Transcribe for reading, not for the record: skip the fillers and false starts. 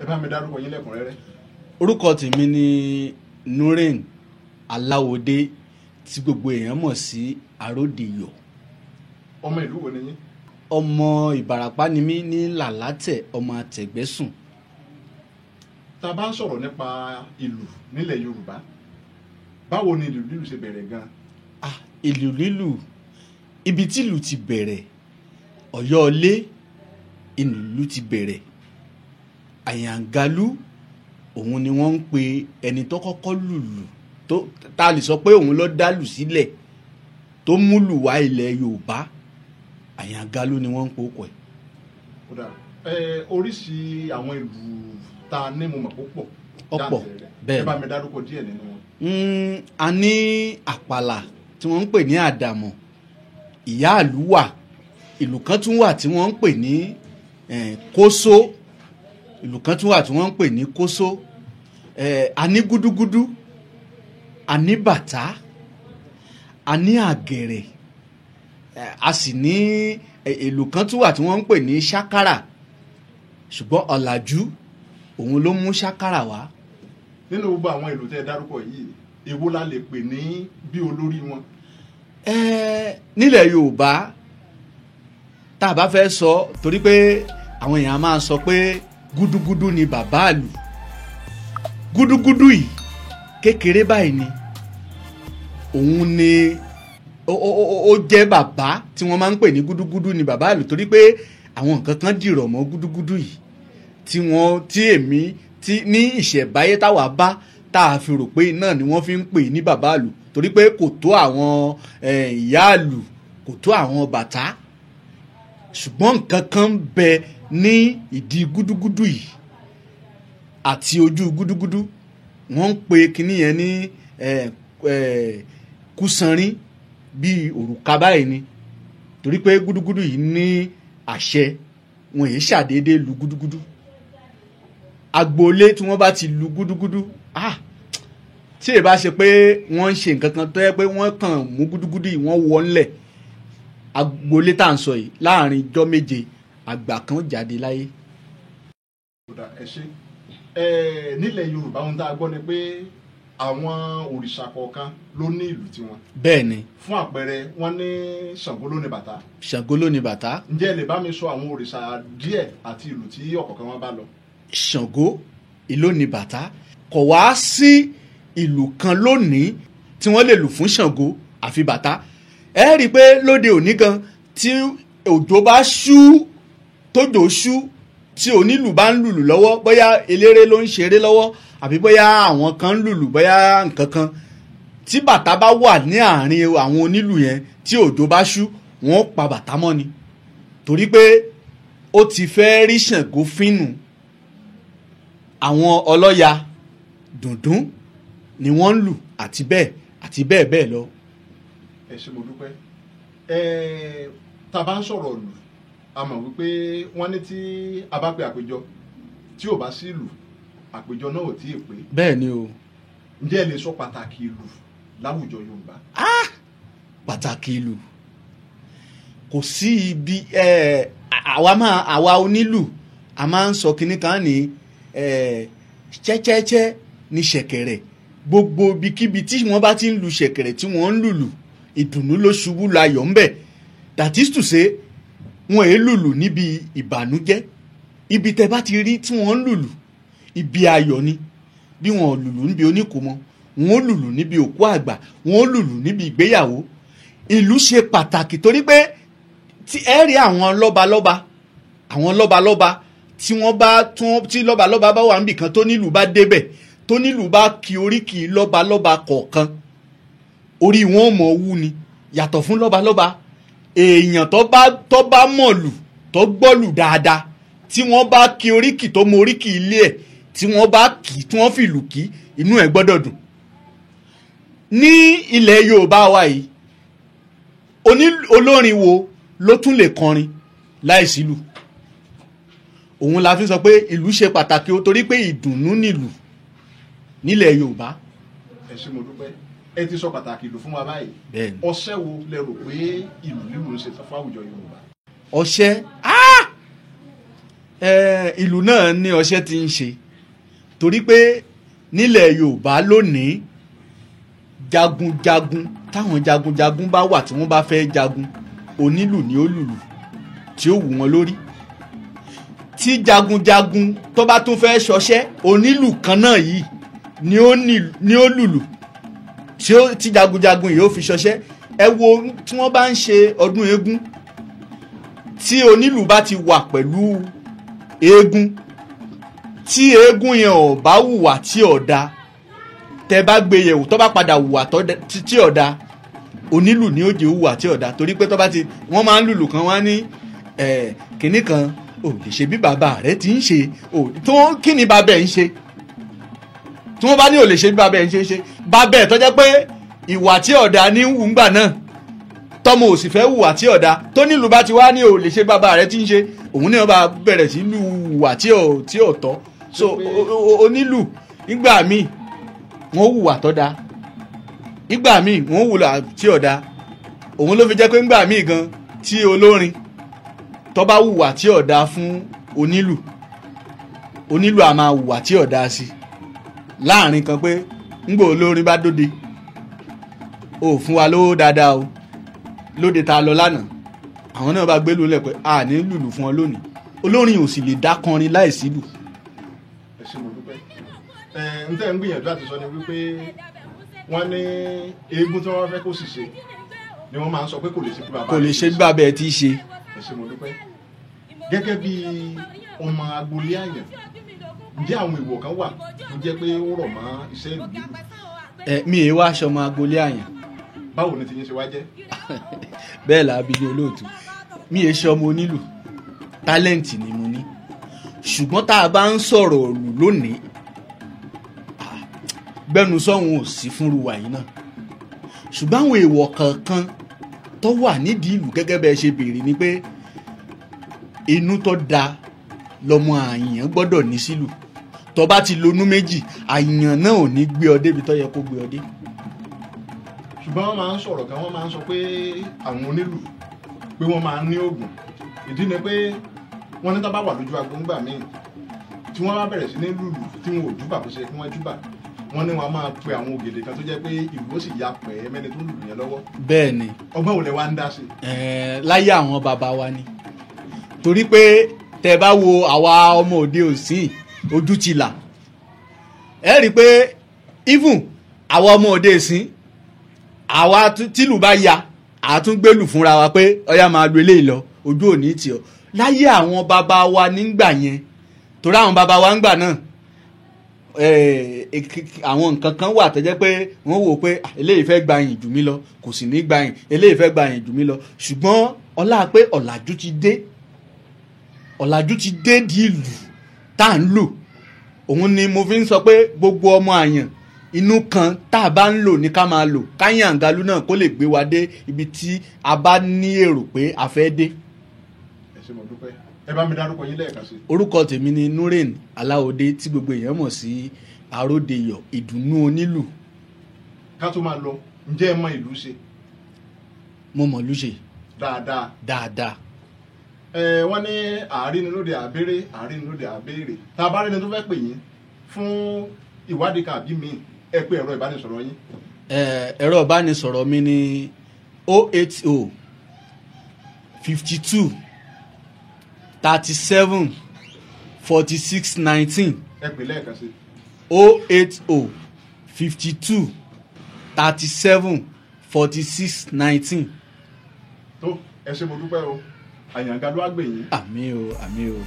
Ẹ bá mi dárúkọ yín lẹ́kùnrẹ́rẹ́. Orúkọ tèmi ni Nurain Aláwọdé tí gbogbo èèyàn mọ̀ sí Àròdìyọ̀. Ọmọ ìlú wo ni yín? Ọmọ Ìbàràpá ni mí ní Làlátẹ̀, ọmọ Àtẹ̀gbẹ́sùn. Tá a bá ń sọ̀rọ̀ nípa ìlù nílẹ̀ Yorùbá, báwo ni ìlù lílù ṣe bẹ̀rẹ̀ gan? Ah, ìlù lílù, ibi tí ìlù ti bẹ̀rẹ̀, Ọ̀yọ́ ilé ìlù ti bẹ̀rẹ̀. Àyàngalú òun ni wọ́n ń pe ẹni tó kọ́kọ́ lùlù tó tá a lè sọ pé òun ló dálù sílẹ̀ tó múlù wá ilẹ̀ Yorùbá. Àyàngalú ni wọ́n ń pe orúkọ ẹ̀. Kódà oríṣi àwọn ìlù tá a ní mo mọ̀ púpọ̀. Ọ̀pọ̀ bẹ́ẹ̀. Ẹ bá mi dárúkọ díẹ̀ nínú wọn. A ní àpàlà tí wọ́n ń pè ní àdàmọ̀, ìyá ìlú wà, ìlù kan tún wà tí wọ́n ń pè ní kósó, ìlù kan tún wà tí wọ́n ń pè ní kósó. A ní gúdúgúdú, a ní bàtá, a ní àgẹ̀rẹ̀, a sì ní ìlù kan tún wà tí wọ́n ń pè ní ṣákárà, ṣùgbọ́n ọ̀làjú òun ló mú ṣákárà wá. Nínú gbogbo àwọn ìlù tẹ́ ẹ dárúkọ yìí, èwo la lè pè ní bí olórí wọn? Nílẹ̀ Yorùbá tá a bá fẹ́ sọ, torí pé àwọn èèyàn máa sọ pé gúdúgúdú ni bàbá àlù. Gúdúgúdú yìí kékeré báyìí ni òun ni ó jẹ́ bàbá tí wọ́n máa ń pè ní gúdúgúdú ni bàbá àlù, torí pé àwọn nǹkan kan dìrọ̀ mọ́ gúdúgúdú yìí tí wọ́n tí èmi tí ní ìṣẹ̀báyé táwa bá tá a fi rò pé náà ni wọ́n fi ń pè ní bàbá àlù, torí pé kò tó àwọn ìyá àlù, kò tó àwọn bàtá, ṣùgbọ́n nǹkan kan ń bẹ ní ìdí gúdúgúdú yìí àti ojú gúdúgúdú. Wọ́n ń pe kinní yẹn ní kúsanrín bíi òrùka báyìí ni, torí pé gúdúgúdú yìí ní àṣẹ, wọn yìí ṣàdédé lu gúdúgúdú. Agboolé tí wọ́n bá ti lu gúdúgúdú, tí èyí bá ṣe pé wọ́n ń ṣe nǹkan kan tó yẹ pé wọ́n kàn mú gúdúgúdú yìí wọ́n wọ́ ńlẹ̀, agboolé tá à ń sọ yìí láàrin ijọ́ méje àgbà kan jáde láyé. Ẹ ṣe nílẹ̀ Yorùbá, ohun tá a gbọ́ ni pé àwọn òrìṣà kọ̀ọ̀kan ló ní ìlù tiwọn. Bẹ́ẹ̀ ni. Fún àpẹẹrẹ, wọ́n ní Ṣàngó ló ní bàtà. Ṣàngó ló ní bàtà. Ǹjẹ́ ẹ lè bá mi sọ àwọn òrìṣà díẹ̀ àti ìlù tí ọ̀kọ̀ọ̀kan wọn bá lọ? Ṣàngó ìlú ní bàtà. Kò wá sí ìlù kan lónìí tí wọ́n lè lù fún Ṣàngó àfi bàtà. Ẹ rí i pé lóde òní gan, tí òjò bá ṣú, tójò ṣú, tí onílù bá ń lùlù lọ́wọ́, bóyá eléré ló ń ṣeré lọ́wọ́ àbí bóyá àwọn kan ń lùlù, bóyá nǹkan kan, tí bàtà bá wà ní àárín àwọn onílù yẹn, tí òjò bá ṣú, wọ́n pa bàtà mọ́ ni, torí pé ó ti fẹ́ rí Ṣàngó fínù. Àwọn ọlọ́ya dùndún ni wọ́n ń lù àti bẹ́ẹ̀ àti bẹ́ẹ̀ bẹ́ẹ̀ lọ. Ẹ ṣé, mo dúpẹ́. Tá a bá ń sọ̀rọ̀ lù, a mọ̀ wípé wọ́n ní tí a bá pe àpéjọ tí ò bá sí ìlù, àpéjọ náà ò tí ì pé. Bẹ́ẹ̀ ni o. Ǹjẹ́ ẹ lè sọ pàtàkì ìlù láwùjọ Yorùbá? Pàtàkì ìlù, kò sí ibi àwa onílù a máa ń sọ kinní kan ní ṣẹ́ṣẹ́ṣẹ́ ní ṣẹ̀kẹ̀rẹ̀. Gbogbo ibikíbi tí wọ́n bá ti ń lu ṣẹ̀kẹ̀rẹ̀ tí wọ́n ń lùlù, ìdùnnú ló ṣubú layọ̀ ńbẹ̀. That is to say, wọn èé lùlù níbi ìbànújẹ́. Ibi tẹ́ bá ti rí tí wọ́n ń lùlù, ibi ayọ̀ ni. Bí wọn lùlù níbi oníkòmọ, wọn lùlù níbi òkú àgbà, wọn lùlù níbi ìgbéyàwó. Ìlù ṣe pàtàkì torí pé tí ẹ rí àwọn lọ́balọ́ba, àwọn lọ́balọ́ba tí wọ́n bá tún tí lọ́balọ́ba bá wà níbìkan tó nílùú bá débẹ̀, tó nílùú bá kí oríkì lọ́balọ́ba kọ̀ọ̀kan, orí wọn ò mọ̀ wú ni. Yàtọ̀ fún lọ́balọ́ba, èèyàn tó bá mọ̀lù, tó gbọ́lù dáadáa, tí wọ́n bá kí oríkì tó mọ oríkì ilé ẹ̀, tí wọ́n bá kí, tí wọ́n fìlù kí, inú ẹ̀ gbọ́dọ̀ dùn. Ní ilẹ̀ Yorùbá wa yìí, olórin wo ló tún lè kọrin láìsílù? Òun la fi sọ pé ìlù ṣe pàtàkì o, torí pé ìdùnnú nílù nílẹ̀ Yorùbá. Ẹ ṣé, mo dúpẹ́. Ẹ ti sọ pàtàkì ìlù fún wa báyìí. Bẹ́ẹ̀ni. Ọṣẹ́ wo lẹ rò pé ìlù lílù ń ṣe fún àwùjọ Yorùbá? Ọṣẹ́, Ìlù náà ní ọṣẹ́ tí ń ṣe, torí pé nílẹ̀ Yorùbá lónìí jagunjagun, táwọn jagunjagun bá wà tí wọ́n bá fẹ́ jagun, onílù ni ó lùlù tí ó wù wọ́n lórí. Tí jagunjagun tó bá tún fẹ́ ṣọṣẹ́, onílù kan náà yìí ni ó lùlù tí jagunjagun yìí ó fi ṣọṣẹ́. Ẹ wo tí wọ́n bá ń ṣe ọdún eégún, tí onílù bá ti wà pẹ̀lú eégún, tí eégún yẹn ò bá hùwà tí ò da, tẹ bá gbé yẹ̀wò, tó bá padà hùwà tí ò da, onílù ni ó jẹ́ hùwà tí ò da, torí pé tó bá ti wọ́n máa ń lùlù kan, wọ́n á ní kínní kan ò lè ṣe bí bàbá rẹ ti ń ṣe, tó kí ni bàbá ẹ̀ ń ṣe, tí wọ́n bá ní ò lè ṣe bí bàbá ẹ̀ ń ṣe bàbá ẹ̀ tó jẹ́ pé ìwà tí ò da ní wù ńgbà náà, tọmọ ò sì fẹ́ hùwà tí ò da, tó nílùú bá ti wá ní ò lè ṣe bàbá rẹ ti ń ṣe, òun ní ọba bẹ̀rẹ̀ sí lù hùwà tí ò tọ́. So onílù ìgbà míì wọ́n hùwà tó da, ìgbà míì wọ́n hùwà tí ò da. Òun ló fi jẹ́ pé ńgbà míì gan tí olórin tó bá hùwà tí ò da fún onílù, onílù a máa hùwà tí ò da sí láàrin kan, pé ńgbà olórin bá dóde, ó fún wa lówó dáadáa o, lóde tá a lọ lánàá, àwọn náà bá gbé lulẹ̀ pé a ní lùlù fún ọ lónìí. Olórin ò sì lè dá kọrin láìsí lù. Ẹ ṣé, mo dúpẹ́. N tẹ́ ń gbìyànjú àti sọ ni wípé wọ́n ní eégún tí wọ́n fẹ́ kó sì ṣe ni wọ́n máa ń sọ pé kò lè ṣe bí bàbá kò lè ṣe bí bàbá ẹ ti ṣe. Ẹ ṣé, mo dúpẹ́. Gẹ́gẹ́ bí ọmọ agboolé àyàn, ǹjẹ́ àwọn ìwọ̀ kan wà tó jẹ́ pé ó rọ̀ mọ́ iṣẹ́ ìlú lílù? Mi ì wá aṣọ ọmọ agboolé àyàn. Báwo ni tiyín ṣe wá jẹ́? Bẹ́ẹ̀ là á bí ní olóòtú, mi ì ṣe ọmọ onílù, tálẹ́ǹtì ni mo ní. Ṣùgbọ́n tá a bá ń sọ̀rọ̀ òlù lónìí, gbẹ́nu sọ́hun ò sí fúnru wa yìí náà. Ṣùgbọ́n àwọn èèwọ̀ kankan tó wà nídìí ìlú, gẹ́gẹ́ bẹ́ẹ̀ ṣe béèrè, ni pé inú tó da lọmọ àyàn gbọ́dọ̀ ní sílù. Tó bá ti lonú méjì, àyàn náà ò ní gbé ọ débi tó yẹ kó gbé ọ dé. Ṣùgbọ́n wọ́n máa ń sọ̀rọ̀ kan, wọ́n máa ń sọ pé àwọn onílù pé wọ́n máa ń ní oògùn. Ìdí ni pé wọ́n ní tó bá wà lójú agbo ńgbà míì, tí wọ́n bá bẹ̀rẹ̀ sí ní lùlù tí wọn ò júbà bó ṣe kí wọ́n júbà, wọ́n ní wọ́n máa pe àwọn ògèdè kan tó jẹ́ pé ìlú ó sì ya pẹ́ mẹ́ni tó ń lùlù yẹn lọ́wọ́. Bẹ́ẹ̀ ni. Ọgbọ́n wo lẹ wá ń dá sí? Láyé àwọn bàbá wa ni, torí pé tẹ bá wo àwa ọmọ òde òsín, ojú ti là, ẹ rí i pé even àwa ọmọ òde òsín, àwa tìlù bá ya, àtúngbélù fúnra wa pé ọyá máa lu eléyìí lọ, ojú òní tì ọ. Láyé àwọn bàbá wa nígbà yẹn, torí àwọn bàbá wa ńgbà náà, àwọn nǹkan kan wà tó jẹ́ pé wọ́n wò pé eléyìí fẹ́ gba yìn jù mí lọ, kò sì ní gba yìn, eléyìí fẹ́ gba yìn jù mí lọ. Ṣùgbọ́n ọlá pé ọ̀làjú ti dé, ọ̀làjú ti dé di ìlú tá à ń lò, òun ni mo fi ń sọ pé gbogbo ọmọ àyàn, inú kan tá a bá ń lò ní ká máa lò, káyàn àǹgalú náà kó lè gbé wa dé ibi tí a bá ní èrò pé a fẹ́ dé. Ẹ ṣé, mo dúpẹ́. Ẹ bá mi dárúkọ yín lẹ́ẹ̀kan sí. Orúkọ tèmi ni Nurain Aláòdé, tí gbogbo èèyàn mọ̀ sí Aródeyọ̀ Ìdùnnú Onílù. Ká tó máa lọ, ǹjẹ́ ẹ mọ ìlú ṣe? Mo mọ̀ lú ṣe. Dáadáa? Dáadáa. Ẹ wọ́n ní àárínilóde àbérè, àárínilóde àbérè. Tá a bá rẹ́ni tó fẹ́ pè yín fún ìwádìí kan àbí míì, ẹ pé ẹ̀rọ ìbánisọ̀rọ̀ yín. Ẹ̀rọ ìbánisọ̀rọ̀ mi ni 080 52 37 46 19. Ẹ pè lẹ́ẹ̀kan sí. 080 52 37 46 19. Tó, ẹ ṣé, mo dúpẹ́ o. Àyàngalú á gbè yín. Àmín o, àmín o.